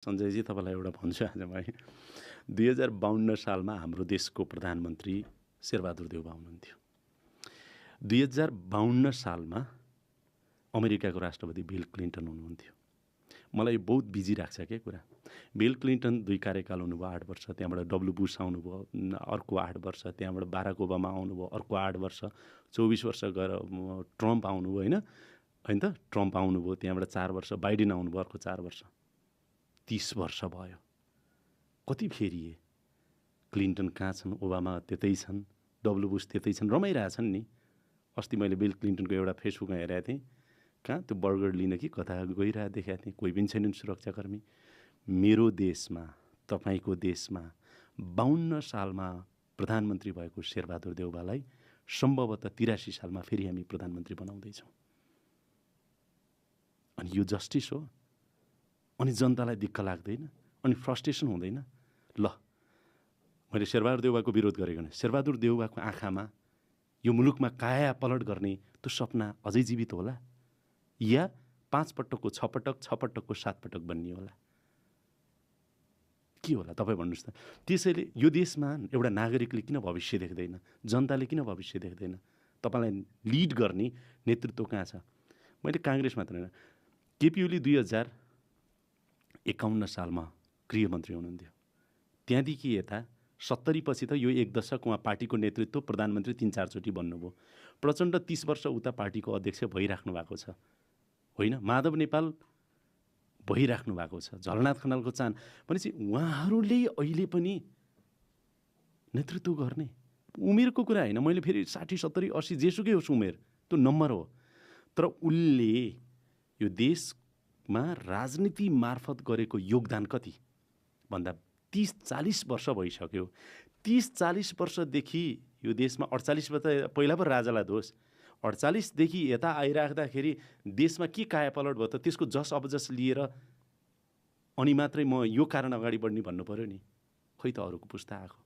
सञ्जयजी तपाईँलाई एउटा भन्छु आज म 2052 सालमा हाम्रो देशको प्रधानमन्त्री शेरबहादुर देउवा हुनुहुन्थ्यो। 2052 सालमा अमेरिकाको राष्ट्रपति बिल क्लिन्टन हुनुहुन्थ्यो। मलाई बहुत बिजी राख्छ के कुरा। बिल क्लिन्टन 2 कार्यकाल हुनुभयो 8 वर्ष, त्यहाँबाट डब्लु बुश आउनुभयो अर्को 8 वर्ष, त्यहाँबाट बाराक ओबामा आउनुभयो अर्को 8 वर्ष, 24 वर्ष गएर ट्रम्प आउनुभयो होइन त, ट्रम्प आउनुभयो, त्यहाँबाट 4 वर्ष, बाइडेन आउनुभयो अर्को 4 वर्ष, 30 वर्ष भयो। कति फेरिए? क्लिन्टन कहाँ छन्, ओबामा त्यतै छन्, डब्लु बुश त्यतै छन्, रमाइरहेछन् नि। अस्ति मैले बिल क्लिन्टनको एउटा फेसबुकमा हेरेको थिएँ, कहाँ त्यो बर्गर लिन कि कता गइरहेको देखाएको थिएँ, कोही पनि छैनन् सुरक्षाकर्मी। मेरो देशमा, तपाईँको देशमा 52 सालमा प्रधानमन्त्री भएको शेरबहादुर देउवालाई सम्भवतः 83 सालमा फेरि हामी प्रधानमन्त्री बनाउँदैछौँ। अनि यो जस्टिस हो? अनि जनतालाई दिक्क लाग्दैन? अनि फ्रस्ट्रेसन हुँदैन? ल, मैले शेरबहादुर देउवाको विरोध गरेको नै। शेरबहादुर देउवाको आँखामा यो मुलुकमा काया पलट गर्ने त्यो सपना अझै जीवित होला, या 5 पटकको 6 पटक, 6 पटकको 7 पटक बन्ने होला? के होला तपाईँ भन्नुहोस् त। त्यसैले यो देशमा एउटा नागरिकले किन भविष्य देख्दैन, जनताले किन भविष्य देख्दैन? तपाईँलाई लिड गर्ने नेतृत्व कहाँ छ? मैले काङ्ग्रेस मात्र होइन, केपी ओली 2051 सालमा गृहमन्त्री हुनुहुन्थ्यो। त्यहाँदेखि यता 70 पछि त यो 1 दशक उहाँ पार्टीको नेतृत्व प्रधानमन्त्री 3-4 चोटि बन्नुभयो। प्रचण्ड 30 वर्ष उता पार्टीको अध्यक्ष भइराख्नु भएको छ होइन? माधव नेपाल भइराख्नु भएको छ, झलनाथ खनालको चान भनेपछि उहाँहरूले अहिले पनि नेतृत्व गर्ने उमेरको कुरा होइन। मैले फेरि 60, 70, 80 जेसुकै होस् उमेर, त्यो नम्बर हो। तर उसले यो देशमा राजनीति मार्फत गरेको योगदान कति भन्दा 30-40 वर्ष भइसक्यो। 30-40 वर्षदेखि यो देशमा 48 वर्ष पहिला पो राजालाई दोष, 48देखि यता आइराख्दाखेरि देशमा के कायापलट भयो त? त्यसको जस अबजस लिएर अनि मात्रै म यो कारण अगाडि बढ्ने भन्नु पऱ्यो नि। खोइ त अरूको पुस्ता आएको,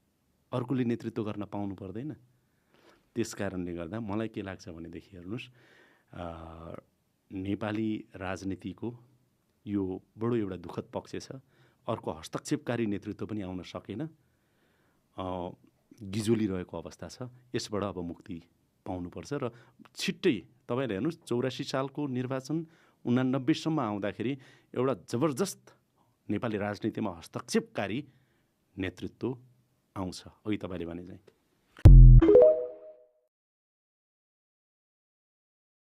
अर्कोले नेतृत्व गर्न पाउनु पर्दैन। त्यस कारणले गर्दा मलाई के लाग्छ भनेदेखि हेर्नुहोस्, नेपाली राजनीतिको यो बडो एउटा दुःखद पक्ष छ। अर्को हस्तक्षेपकारी नेतृत्व पनि आउन सकेन, गिजोलिरहेको अवस्था छ। यसबाट अब मुक्ति पाउनुपर्छ र छिट्टै तपाईँले हेर्नुहोस् 84 सालको निर्वाचन 89 सम्म आउँदाखेरि एउटा जबरजस्त नेपाली राजनीतिमा हस्तक्षेपकारी नेतृत्व आउँछ। अघि तपाईँले भने चाहिँ